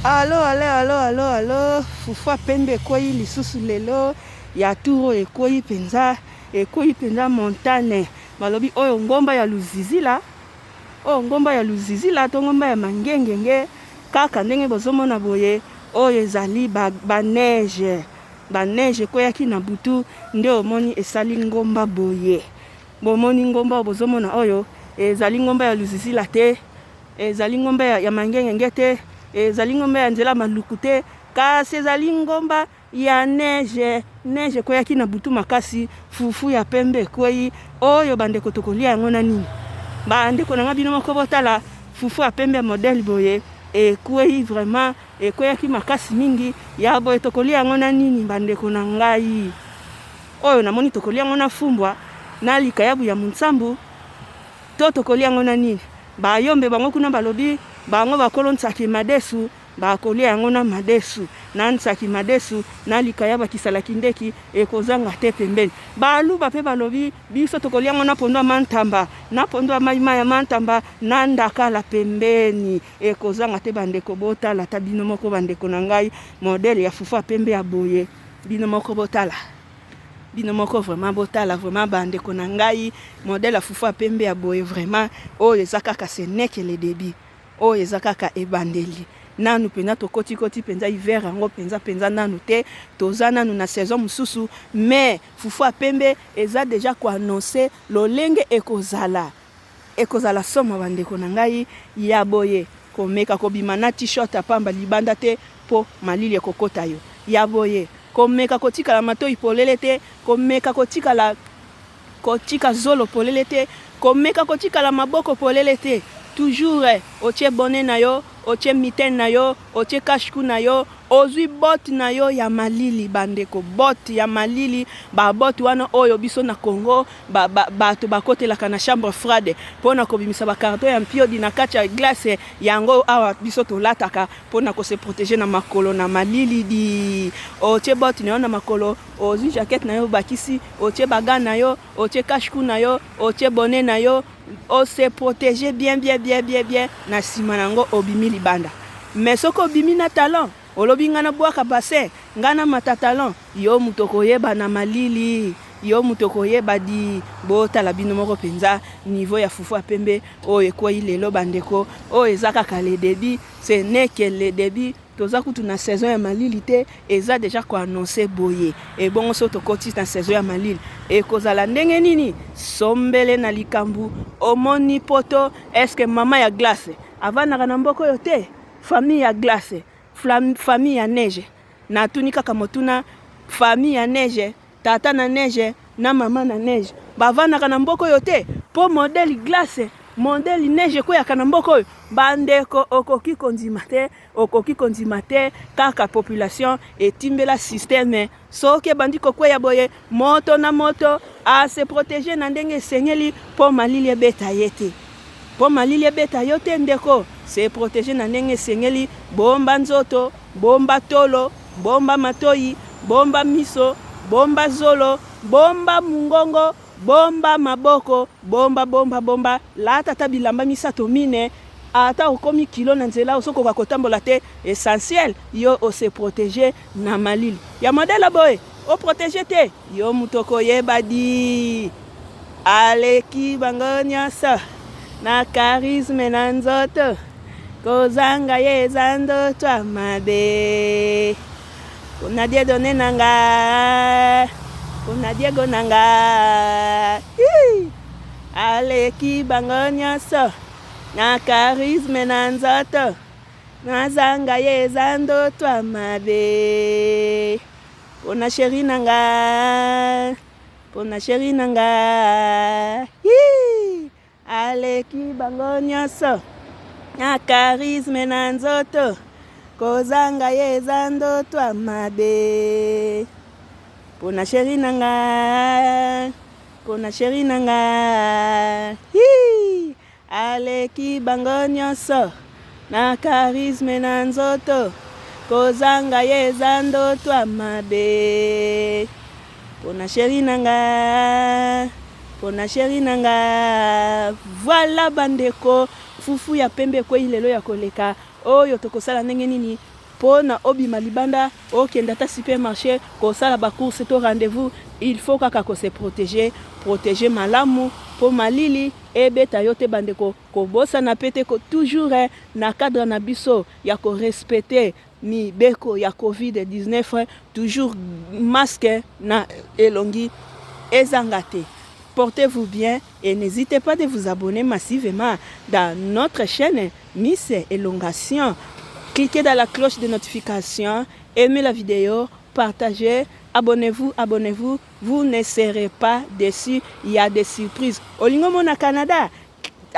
Alo alo alo alo alo, fufu ya pembe ekweyi lisusu lelo ya tour oyo ekweyi penza, ekweyi penza montagne. Balobi oyo ngomba ya Luzizila, oyo ngomba ya Luzizila to ngomba ya Mangengenge, kaka ndenge bozomona boye, oyo ezali ba, ba neige, ba neige ekweyaki na butu nde omoni esali ngomba boye. Bomoni ngomba oyo bozomona oyo ezali ngomba ya Luzizila te, Ezali ngomba ya mangengenge te, ezali ngomba ya nzela maluku te, kasi ezali ngomba ya neige. Neige ekweyaki na butu makasi, fufu ya pembe ekweyi. Oyo bandeko tokolia yango na nini? Bandeko na nga bino moko botala fufu ya pembe ya modèle boye ekweyi vraiment, ekweyaki makasi mingi ya boye tokolia yango na nini bandeko na ngai? Oyo namoni tokolia yango na fumbwa na likayabu ya munsambu to tokolia yango na nini? Ba yombe bango kuna balobi bango bakolo nsaki madesu bakolia yango na madesu na nsaki madesu na likayaba kisala kindeki ekozanga te pembeni. Baluba pe balobi biso tokolia yango na pondu ya mantamba na pondu ya mayi mayi ya mantamba na ndakala pembeni ekozanga te. Bandeko botala ata bino moko bandeko na ngai modele ya fufu ya pembe ya boye bino moko botala. Bino moko vraiment botala vraiment ba ndeko na ngai modèle ya fufu ya pembe ya boye vraiment oyo eza kaka ce n'est que le début oyo eza kaka ebandeli nanu mpenza tokotikoti mpenza hiver yango mpenza mpenza nanu te toza nanu na saison mosusu mais fufu ya pembe eza deja koannonce lolenge ekozala Ekozala somo ba ndeko na ngai ya boye komeka kobima na t-shirt ya pamba libanda te po malili ekokota yo. Ya boye komeka kotikala matoyi polele te, komeka kotikala kotika zolo polele te, komeka kotikala maboko polele te. Toujours otie bonnet na yo, otie mitaine na yo, otie cache-cou na yo, ozui botte na yo ya malili ba ndeko, botte ya malili, ba botte wana oyo biso na Congo Ba, ba, bato bakotelaka na chambre froide mpo na kobimisa ba carton ya mpiodi na kati ya glace. Yango awa biso tolataka mpo na ko se proteger na makolo na malili di. Otie botte na yo na makolo, ozui jaquette na yo obakisi, otie ba gants na yo, otie cache-cou na yo, otie bonnet na yo, o se proteger bien bien bien bien bien, na sima na yango obimi libanda. Mais soki obimi na talon, olobi nga nabwaka bassin, nga namata talon, yo moto okoyeba na malili. Yo mutu okoyeba di botala bino moko penza niveau ya fufu ya pembe oyo ekweyi lelo ba ndeko oyo eza kaka le debut ce n'est que le debut toza kutu na saison ya malili te eza dejà ko annonce boye ebongo soki tokoti na saison ya malili ekozala ndenge nini sombele na likambu omoni poto est ce que mama ya glace avandaka na mboka oyo te famille ya glace famille ya neige natuni kaka motuna famille ya neige Tata na neige na mama na neige bavandaka na mboka oyo te po modèle glace modèle neige ekweyaka na mboka oyo bandeko okoki kondima te okoki kondima te kaka population etimbela système soki ebandi kokweya boye moto na moto a se proteger na ndenge esengeli po malili ebeta ye te po malili ebeta yo te ndeko se proteger na ndenge esengeli bomba nzoto bomba tolo Bomba matoyi, bomba miso, bomba zolo, bomba mungongo, bomba maboko, bomba bomba bomba, lata ata bilamba misato mine, ata okomi kilo na nzela ozo koka kotambola te, essentiel yo o se proteger na malili ya modèle boye o proteger te yo mutu okoyeba di aleki bango nionso na charisme na nzoto. Kozanga ye eza ndoto ya mabe Pona Dieudonne na nga Pona Diego na nga Hii Aleki bango nionso Na charisme na nzoto Nazanga ye eza ndoto ya mabe Pona cherie na nga Pona cherie na nga Hii Aleki bango nionso na charisme na nzoto kozanga ye eza ndoto ya mabe pona cherie na nga pona cherie na nga hii aleki bango nionso na charisme na nzoto kozanga ye eza ndoto ya mabe Pona cherie na nga Pona cherie na nga Voilà bandeko. Fufu ya pembe ekwei lelo ya koleka. Oyo tokosala ndenge nini po na obima libanda okende ata supermarche kosala ba courses to rendez-vous, il faut kaka ko se proteger, proteger malamu po malili ebeta yo te bandeko. Kobosana pe te ko toujours na cadre na biso ya ko respecter mibeko ya covid 19, toujours masque na elongi ezanga te. Portez-vous bien et n'hésitez pas de vous abonner massivement dans notre chaîne Miss Elongation. Cliquez dans la cloche de notification, aimez la vidéo, partagez, abonnez-vous, abonnez-vous, vous ne serez pas déçus, il y a des surprises. Olingi omona Canada,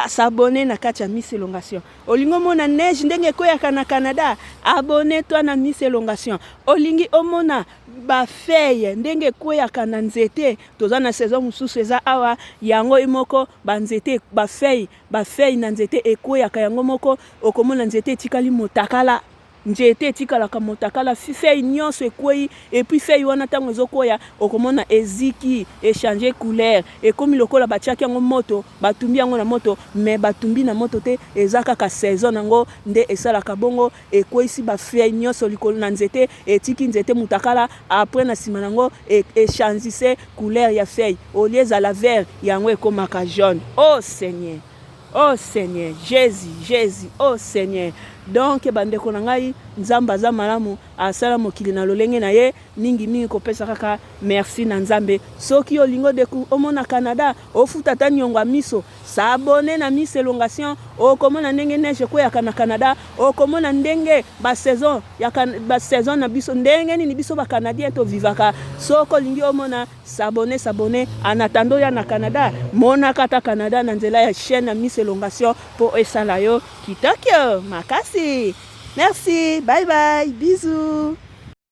s'abonner na kati ya Miss Elongation. Olingi omona neige ndenge ekweyaka na Canada, abonne-toi na Miss Elongation. Olingi omona ba feuilles ndenge ekweyaka na nzete, toza na saison mosusu eza awa, yango moko ba nzete, ba feuilles, ba feuilles na nzete ekweyaka yango moko, okomona nzete etikali motakala. Nzete etikalaka motakala, feuille nyonso ekweyi, et puis feuille wana ntango ezokwea okomona eziki, echanger couleur, ekomi lokola batiaki yango moto, batumbi yango na moto, mais batumbi na moto te, eza kaka saison nango nde esalaka bongo, ekweyisi ba feuilles nyonso likolo na nzete, etiki nzete motakala, après na nsima nango echangise couleur ya feuille, au lieu ezala vert, yango ekomaka jaune. Oh Seigneur! Oh Seigneur Jesus, Jesus, oh Seigneur. Donc bandeko na ngai, Nzambe aza malamu, asala mokili na lolenge na ye, mingi mingi kopesa kaka merci na Nzambe. Soki olingi odeku omona Canada, ofuta ata niongo ya miso, s'abonner na Miss Elongation, okomona ndenge neige ekweyaka na Canada, okomona ndenge ba saison ya ba saison na biso, ndenge nini biso ba Canadiens tovivaka. Soki olingi omona, s'abonner, s'abonner en attendant ya na Canada, monaka ata Canada na nzela ya chaîne ya Miss Elongation po esala yo kitoko makasi. Merci, bye bye, bisous.